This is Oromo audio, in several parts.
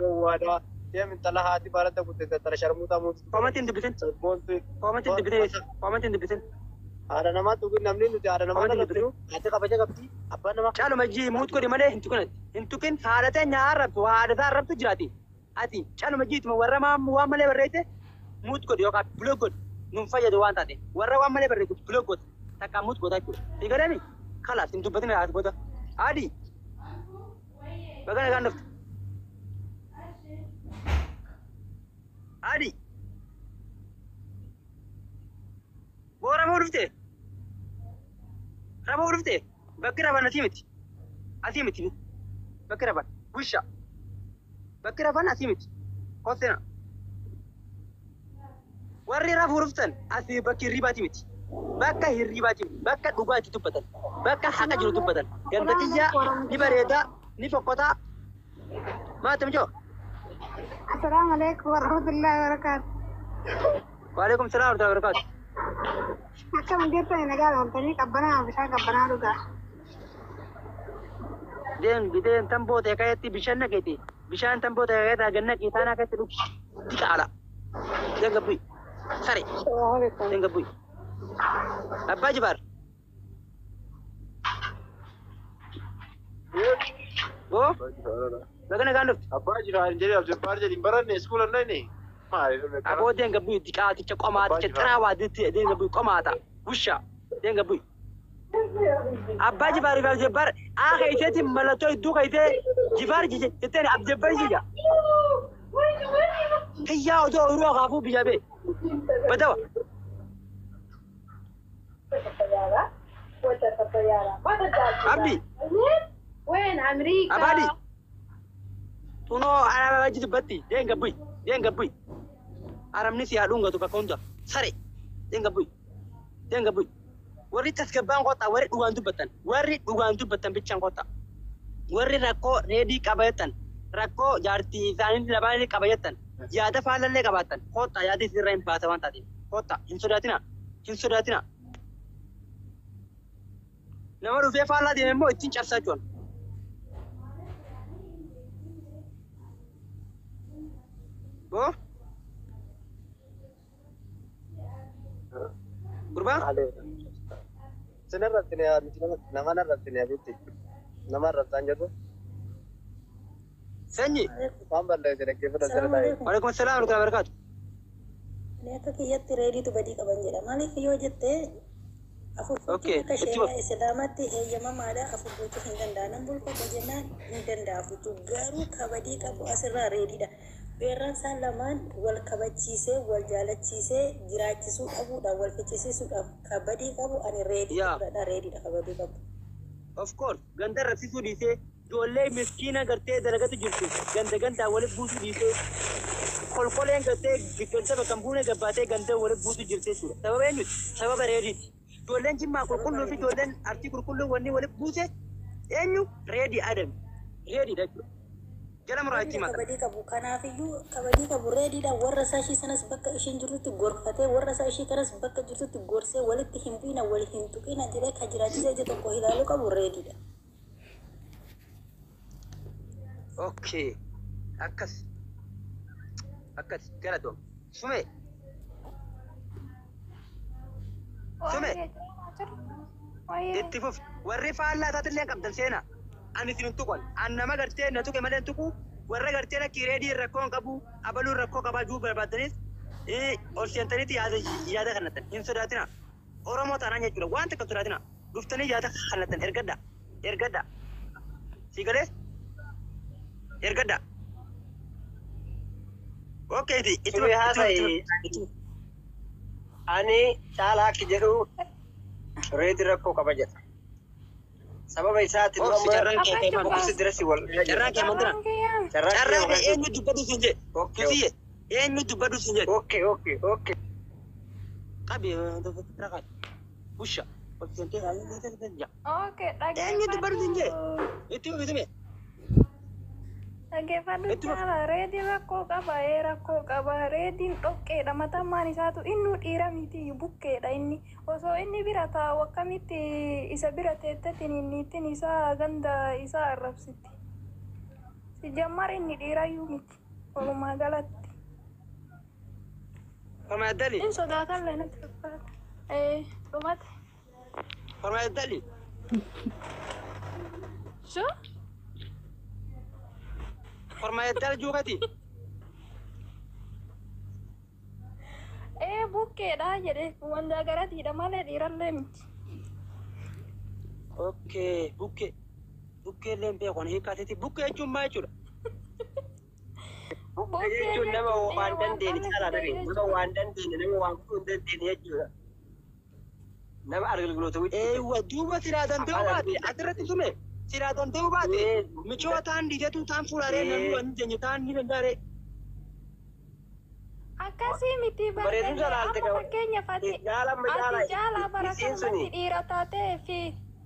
Gowwaadha. Deem intala haati baalatta guddate intala sharmuuxaa muutu. Koomantii hin dubbisin. Sabboontu. Koomantii hin dubbisin. Koomantii hin dubbisin. Haadha namaa tuqin namni nuti haadha namaa Koomantii hin irratti dubbisin. haati kabaja qabdi. Abbaan namaa. Caaluma jii muut godhi malee hin tuqin ati. Hin tuqin haadha teenya haa arrabtu haadha isaa arrabtu jiraati. Ati caaluma jiituma warra waan malee barreesse muut godhi yookaan block godhi. Nun fayyadu waan taate. Warra waan malee barreessu block godhi. Takka muut godha jechuudha. Si galami? Kalaas hin dubbatin haati booda. Adi. Baga nagaan dhufte. Adi. Boo rafuu dhufte. Rafuu dhufte. Bakki rafan asii miti. Asii miti. Bakki rafan. Wisha. Bakki rafan asii miti. Kossena. Warri rafuu dhuftan asii bakki hirribaati miti. Bakka hirribaati miti. Bakka dhugaa itti dubbatan. Bakka haqa jiru dubbatan. Ganda kiyyaa ni bareedaa ni fokkotaa. Maati mijoo. Assalamu alaikum warahmatullahi wabarakatuh. Waalaikum salaam warahmatullahi wabarakatuh. Akkam jirtani nagaa ooltanii qabbanaa bishaan qabbanaa dhugaa. Deem bideen tamboo ta'e ka'etti bishaan naqeeti. Bishaan tamboo ta'e ka'etti hagan naqee taanaa ka'etti dhugi. Diqaala. Deem gabbuyi. Sare. Deem gabbuyi. Abbaa Jifaar. Boo. Baga nagaan dhufte. Abbaa Jifaar hin jedhin Abjabbaar jedhin baranne iskuula hin dhaqne. Maali dhufne kana? Aboo deem gabbuyi diqaaticha qomaaticha xiraawaa deem gabbuyi qomaata. Wusha. Deem gabbuyi. Abbaa Jifaar fi Abjabbaar aa keeyseeti mallattoo hedduu keeytee Jifaar jetteen Abjabbaar jija. Kiyyaa odoo ooyiruu akaafuu biyyaa bee. Badawa. Abdi. وين Abadi. أمريكا؟ Tunoo araba dubbatti deem gabbuyi deem gabbuyi. Arabni si haa dhungatu bakka hunda. Sare deem gabbuyi deem gabbuyi. Warri tasgabbaan kottaa warri dhugaan dubbatan warri dhugaan dubbatan bichaan kottaa. Warri rakkoo reedii qaba jettan rakkoo jaartii isaanii lamaanii qaba jettan yaada faalallee qabaattan kottaa yaada isinirra hin baasa waan taateef kottaa hin sodaatina hin sodaatina. Nama dhufee faallaa deeme immoo ittiin cabsaa jechuudha. Boo gurbaa Sin irratti nama irratti ni abitti. Nama irratti an jedhu. Sanyi. Waan balleesse dhaggeeffatan sirra taa'e. Waalaikum salaam warahmatullahi wabarakatuh. Ani akka kiyyatti reediitu badii qaban jedha. Maaliif yoo jette afur Okay, bulchuun akka itti sheeraa islaamaatti eeyyamamaadha. Afur bulchuu hin danda'a. Nan bulfadha jennaan hin danda'a bulchuu. Garuu kabadii qabu asirraa reediidha. Beerraan isaan lamaan wal kabachiisee, wal jaalachiisee, jiraachisuu dhabuudhaan, wal fichisiisuudhaaf kabadii qabu ani reedii Yaa. fudhadha. Reediidha kabadii qabu. Of course, ganda raffisuu dhiisee ijoollee miskiina gartee dalagatu jirtu ganda gandaan walitti buusuu dhiisee kolkoleen gartee ganda bakka hin buune gabbaatee ganda walitti buusuu jirti jechuudha. Sababa eenyuti? Sababa reediiti. Ijoolleen jimmaa qulqulluu fi ijoolleen artii qulqulluu wanni walitti buuse eenyu? Reedii Adam. Reediidha jechuudha. Jala muraa itti Reediidha himatan. kabadii qabu. Kanaafiyyuu kabadii qabu reediidha. Warra isaa ishii sanas bakka ishiin jirtutti gorfatee, warra isaa ishii kanas bakka jirtutti gorsee walitti hin bu'ina, wal hin tuqina jedhee kan jiraachisee ija tokko ilaaluu qabu reediidha. Okay. Akkas. Akkas. Galatoom. Sumee. Sume. Itti fufi. Warri faallaa isaatiillee hin qabdan seenaa. Ani isin hin tuqan. An nama gartee na tuqe malee hin tuqu. Warra gartee lakki reedii rakkoo hin qabu. Abaluun rakkoo qabaa juu barbaadanis ol seentaniiti yaada yaada kannatan. Hin sodaatina. Oromoo taanaan jechuudha. Waan takka hin sodaatina. Dhuftanii yaada kannatan ergadha. Ergadha. Si galee? Ergadha. Okay, itti itti Sumee fufi. Itti fufi. haasa'i. Itti fufi. Ani caalaa akki jedhu reedi rakkoo qaba jedha. Sababa isaati dura Obsi carraan kee Abbaa keeman. boqosi dirasi wal dhayaa jira. Carraan kee mandira. Carraan kee Carraan kee yookaan eenyu dubbatu siin jedhe. Okay, Tusiyye eenyu dubbatu siin jedhe. okay. Qabi rakaa. Busha. Ol seentee Okay, Eenyu dubbatu siin jedhe. dhaggeeffadhu. Itti fufi sume. Dhaggeeffadhu Itti fufi. caala reedii rakkoo qaba ee rakkoo qaba reediin dhoqqeedha matammaan isaatu innuu dhiira miti bukkeedha inni osoo inni bira taa'u akkamitti isa bira teettetiin niittiin isaa ganda isaa arrabsitti. Sijammar inni dhiirayyuu miti. Walumaa galatti. Korma yaddali. In sodaatallee natti fakkaata. Dhumate. Korma yaddali. Shu? Korma yaddali juukati. Bukkeedha jedhe wanta garatiidha malee dhiirallee miti. Okay, bukkee. Bukkee illee hin beeku ani hiikkaatitti. Bukkee jechuun maal jechuudha? Bukkee jechuun nama waan dandeenye caalaa dhabe. Nama waan dandeenye, nama waan godhuu hin dandeenye jechuudha. Nama argilguloota wajjin. Eewwa duuba silaa danda'uu baate asirratti tume silaa danda'uu baate michoo taan dhiitetu taan fuulaaree namni waan hin jeenye taan ni danda'aree. Akkasii miti Bareedu jalaalte amma fakkeenyaaf ati Jaalamma jaala ati jaalaa bara isiin kanatti suni dhiira taatee fi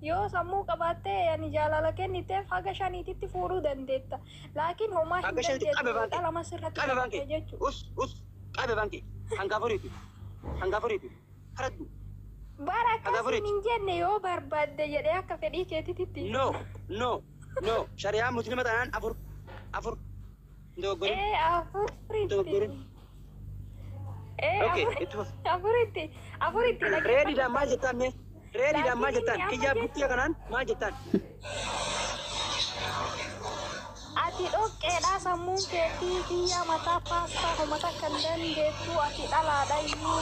yoo sammuu qabaattee ani jaalala kenniteef haga shaniititti fuudhuu dandeetta. Laakiin homaa hin Haga shaniitti qabe dandeettu baanke. dhala sirratti Qabe baanke. qabate jechuudha. Us us qabe baanke. Hanga afuriiti. Hanga afuriiti. Karaddu. Bara Haga akkasiin afuriiti. hin jenne yoo barbaadde jedhee akka fedhii keetitti. No no no shari'aa musliima taanaan afur afur. Hin dogoggorin. Afuritti. Dogoggorin. Okay, itti fufi. Afuritti afuritti Reediidhaan maal jettaan mee? Reediidhaan maal Laakiin jettaan? inni amma Kiyyaa bukkee kanaan maal jettaan? Ati dhoqqeedha sammuun keetii kiyyaa mataa paastaa homata kan dandeettu ati dhalaadha iyyuu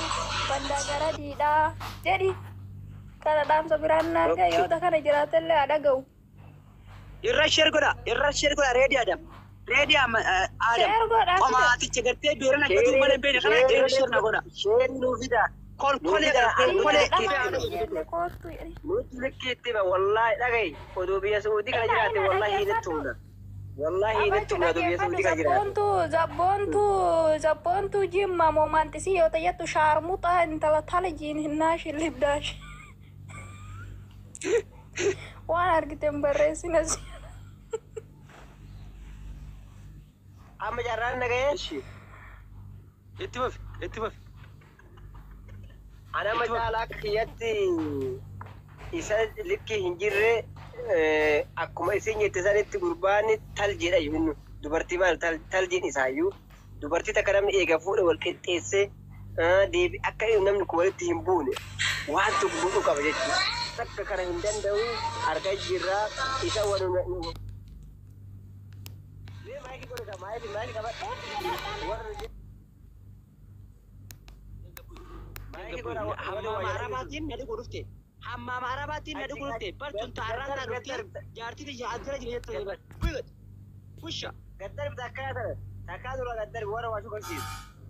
bandaa gara diidhaa jedhi. Kana dhaamsa biraan naarga Okay. yoo kana jiraatellee haa dhaga'u. Irra share godha. Irra share godha reedii Adam. Reedii Adam. Share godhaa fida. Qomaaticha gartee beerana akkasuma malee hin beekne kana irra share na godha. Sheen nuu fida. Kolkolee Nuu gartee fida. kolkolee Dhamaa kifee hin jenne koottu jedhi. Nuti likkiitti ba wallahi dhagahi oduu biyya Suudii kana Ina jiraate ina wallahi natti dhaggeeffadhu. humna. Wallahi natti Abachu humna oduu biyya dhaggeeffadhu Suudii kana jiraate. zabboontu zabboontu zabboontu jimma moomaantisii yoo tayyattu shaarmuxa intala tala jiin hinnaashi libdaashi. Waan argite hin barreessine si. Amma carraan nagahee Itti fufi. Itti fufi. ana amma caalaa akka kiyyatti isa likkii hin jirre akkuma isin jette sanitti gurbaanni tal jedha iyyuu dubartii maal taljiin isaayyuu dubartii takka namni eega fuudhe wal qixxeessee deebi akka namni kun walitti hin buune waan tokko godhuu qaba jechuudha. Takka kana hin danda'u harka jirraa isa wal Mee maayikii godhata maayikii maayikii qabadha warra maayikii godha warra Hammaama waa jedhanii arabaatiin na dhiquu dhufte. Hammaama arabaatiin na dhiquu dhufte. Bartun taarraan taa dhufte. Jaartii tiyya as jala jira jettee bar. Buigat. Busha. Gaddarbi takkaa tana takkaa dura gaddarbi warra waa shukalchiisu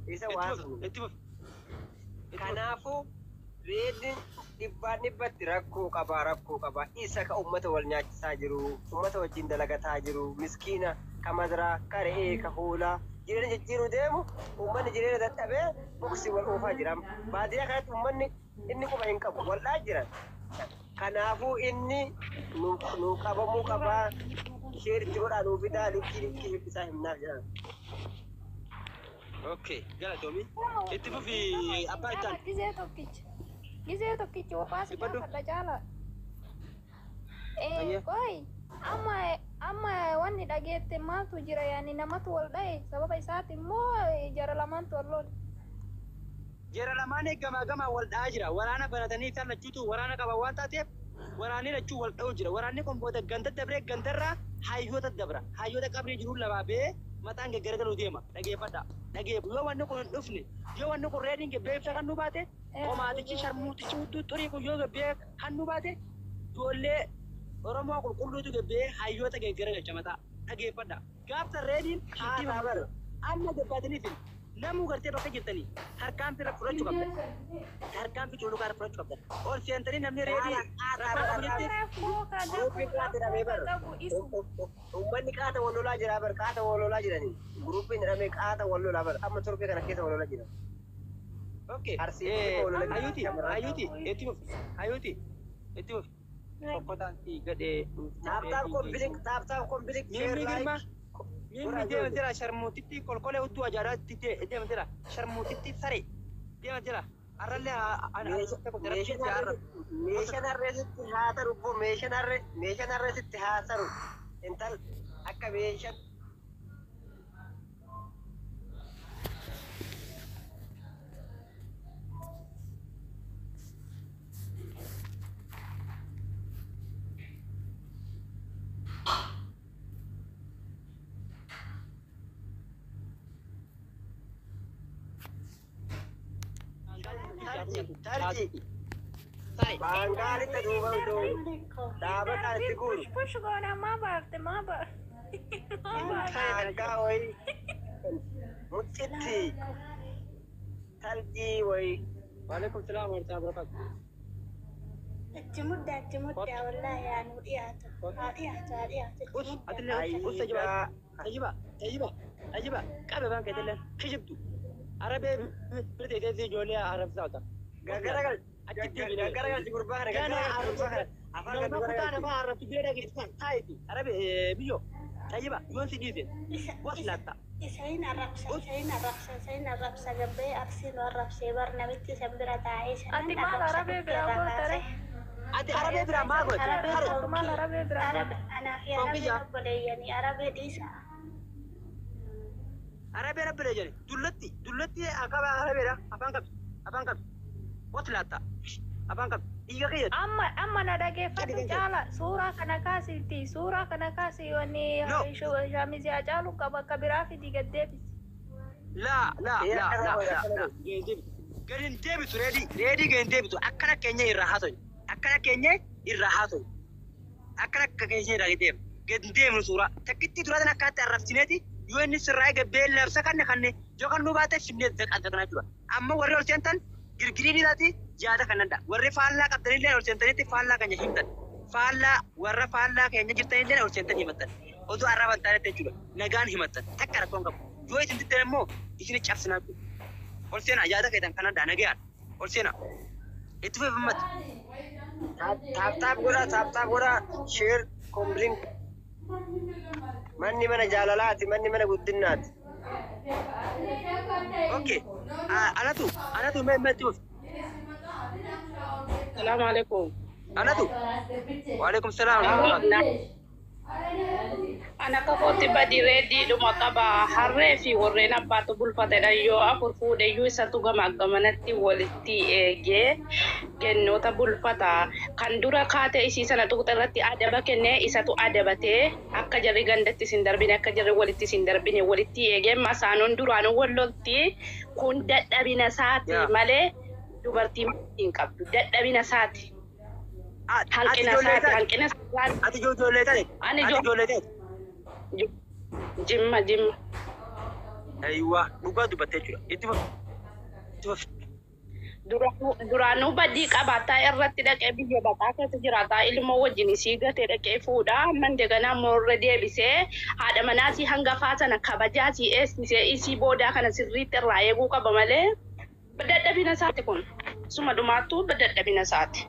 isa Itti waa fufi. sunu. Itti fufi. Itti fufi. Kanaafuu reediin dhibbaan dhibbatti rakkoo qabaa rakkoo qabaa isa ka ummata wal nyaachisaa jiru ummata wajjin dalagataa jiru miskiina ka madaraa ka re'ee ka hoolaa jireenya jijjiiruu deemu ummanni jireenya dadhabee boksii wal oofaa jira baadiyyaa kanatti ummanni inni quba hin qabu wal'aa jiran kanaafuu inni nu nu qabamuu qabaa sheeritti godhaa nuu fidaa likkii likkii isaa himnaaf jedhan. Okay. Galatoomi. Itti fufi abbaa ittaan. Gizee tokkicha. Gizee tokkicha wapaasi Dubbadhu. gaafadha caala. Ayyee. Qoy amma amma wanni dhageette maaltu jira yaani namatu wal dha'e sababa isaati immoo jara lamaantu wal lole. Jara lamaan gamaa gamaa wal dha'aa jira. Waraana banatanii isaan lachuutu waraana qaba waan taateef waraanni lachuu wal dha'u jira. Waraanni kun booda ganda dabree gandarraa hayyoota dabra. Hayyoota qabrii jiru lamaa bee mataan gaggaragaluu deema. Dhageeffadha. Dhageeffu yoo wanni kun hin dhufne yoo wanni kun reediin gabbee ibsa kan nu baate qomaatichi sharmuutichi hudduu xurii kun yoo gabbee kan nu baate ijoollee Oromoo qulqulluutu gabbee hayyoota gaggaragalcha mataa. Dhageeffadha. Gaafsa reediin Haasaa bara. amma gabbaataniif namuu gartee bakka jirtanii harkaan fira fudhachuu qabda. Harkaan fi cululuqaa irra fudhachuu qabda. Ol seentanii namni reedii rakkoo qabanitti Rakkoo kan Guruupiin qabu qaata hidhamee rakkoo bara. kan qabu isu. Uummanni qaata wal lolaa jira bara qaata wal lolaa jirani. Guruupiin hidhamee qaata wal lolaa bara amma torbee kana keessa wal lolaa jira. Okay. Arsii wal lolaa jira. Hayyuuti, hayyuuti, itti fufi. Hayyuuti, itti fufi. Tokkotaan si gadhee. Tap tap kompilik tap tap kompilik share Miimmi girma. like. Miimmi deema jira sharmuutitti kolkolee hudduu ajaa'ibaa deema jira sharmuutitti saree deema jira. Arrallee Meeshaan harree sitti haa taru boo meeshaan harree meeshaan harree sitti haa taru. Intal akka meeshaan Tarji. Baangaalitti duuba dhaabata itti guuru. Push goona maa baafte maa baafte. Taaggaa wayii muccitti tarjii wayii. Waalaikum salaam warahmatullahi wabarakatuh. Itti muddaa itti muddaa wallaahi yaa nuu dhiyaatu. Haa dhiyaatu haa dhiyaatu. Us atillee us tajiba tajiba tajiba tajiba qabe baan keetillee kijibtu. Arabee birte teessee ijoollee arabsaata. Gaggaragal gaggaragalchi gurbaa kana gaggaragalchi gurbaa kana afaan kan Nama kutaa garagalchi. namaa arrabsu bira dhageessisan taa'iti. Arabee biyyoo tajiba yoon si dhiise was laatta. Isain arrabsa isain arrabsa isain arrabsa gabbee arsii nu arrabsee bar namitti isan bira taa'ee Ati maal arabee biraa goota ree? Ati arabee biraa maal goote? Arabee Hare. tokko maal arabee biraa goote? Anaa fi arabee obboleeyyanii arabee dhiisa. Arabee rabbilee jedhe dullatti dullatti akaba arabeedha afaan qabdi afaan qabdi was laatta afaan qabdi dhiiga keeyyatti. Amma amma na dhageeffadhu caala suuraa kana kaasitti suuraa kana kaasi wanni No. shaamizii Hacaaluu qaba akka biraa fidi gad deebisi. Laa laa laa laa laa laa gadi hin deebisu reedii reedii gadi hin deebisu akkana keenya irraa haasa'u akkana keenya irraa haasa'u akkana keenya irraa deemu gadi hin deemnu suuraa takkitti turaa tan akkaatti arrabsineeti yoo inni sirraa eege labsa kanne kanne yoo kan nu baate finnee zaqan jechuudha amma warri ol seentan girgiriin isaati yaada kan danda'a warri faallaa qabdanillee ol seentanitti faallaa keenya himtan faallaa warra faallaa keenya jirtanillee ol seentan himattan osoo arraban taanetti jechuudha nagaan himattan takka rakkoon qabu yoo isin diddan immoo isin cabsinaa jechuudha ol seenaa yaada keessan kan danda'a nagaan ol seenaa itti fufimmatti. Taap taap godhaa taap taap godhaa sheer kombiliin. Manni mana jaalalaati manni mana guddinnaati. Okay. Anatu, anatu mee mee itti fufi. Salaamu alaikum. Anatu. Waalaikum salaam. Ana akka kootti badi reediidhuma qaba. Harree fi warreen abbaatu bulfatedha. Yoo afur fuudheyyuu isatu gama gamanatti walitti eegee kennoota bulfata. Kan dura kaatee isii sana tuqxa irratti adaba kennee isatu adabatee akka jarri gandatti isin darbine akka jarri walitti isin darbine walitti eegee masaanoon duraanuu wal lolti kun dadhabina isaati malee dubartii hin qabdu dadhabina isaati. Ati Hanqina ijoollee isaati taate. hanqina isaati. Ati ijoollee taate. Ani Ati ijoollee taate. Jimma jimma. Ayiwaa dhugaa dubbattee jechuudha. Itti fufi. Itti fufi. Duraanuu badii qabaataa irratti dhaqee biyya baqaa keessa jiraataa ilmoo wajjin isii gatee dhaqee fuudhaa amma indeganaa morra deebisee haadha manaasii hangafaa sana kabajaasii eessisee isii boodaa kana sirriitti irraa eeguu qaba malee dadhabina isaati kun suma dhumaattuu dadhabina isaati.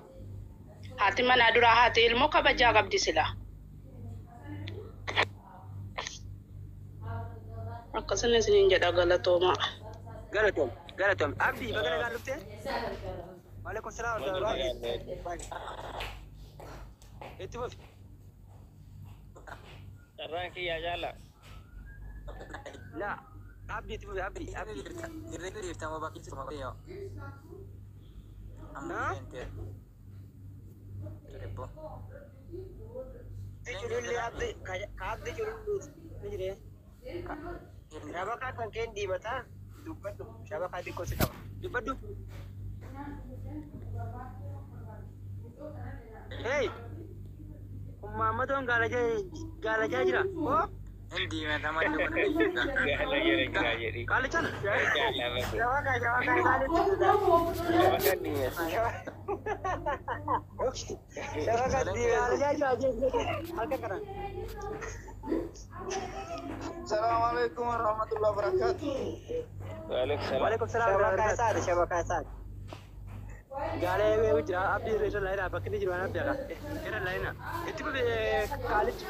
Haati manaa duraa haati ilmoo kabajaa qabdi sila. Akkasuma isiniin jedha galatoomaa. Galatoom galatoom. Abdii baga nagaan dhuftee. Waalaikum salaam. Itti fufi. Carraan kiyyaa jaala. Laa Abdii itti fufi Abdii Abdii. Culullee abdi kaabdi culullee Ni jiree. shabakaa kan keen diimataa dubbadhu shabakaa xiqqoo si qaba. Dubbadhu. Hey. Kun maammadoon gaalajaa jira. Oo. Gaala jira jira jedhi. Gaalichaan. Jaala bade. Shabakaa shabakaa isaanitti Shabakaa diimessa. Shabakaa diimessa. Gaalajaa jira jira. Harka kana. السلام عليكم ورحمة الله وبركاته. Waalaikum salaam. Waalaikum salaam. Shabakaa isaati shabakaa isaati. Gaalee weewu jira. Abdii irra laayina bakki inni jiru waan abdii akka. Irra laayina. Itti fufi kaalichi.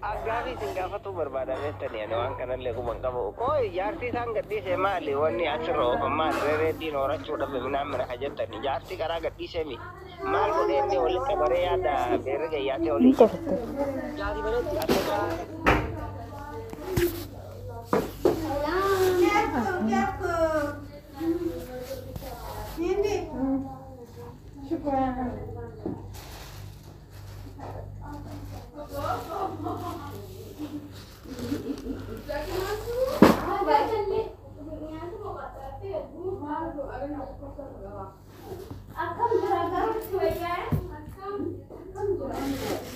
Aggaafii isin gaafatuu barbaadamettani ani waan kanallee quban qabu. Koo jaartii isaan gadhiise maali wanni asirra oofan maali rereediin horachuu dhabe minaan mina ka jettani jaartii karaa gadhiise mi maal godhee inni walitti qabaree yaada beerri gayyaatee olii jedhe. Jaarii bareetti. Akkam jira garuutti wayyaa? Akkam jira?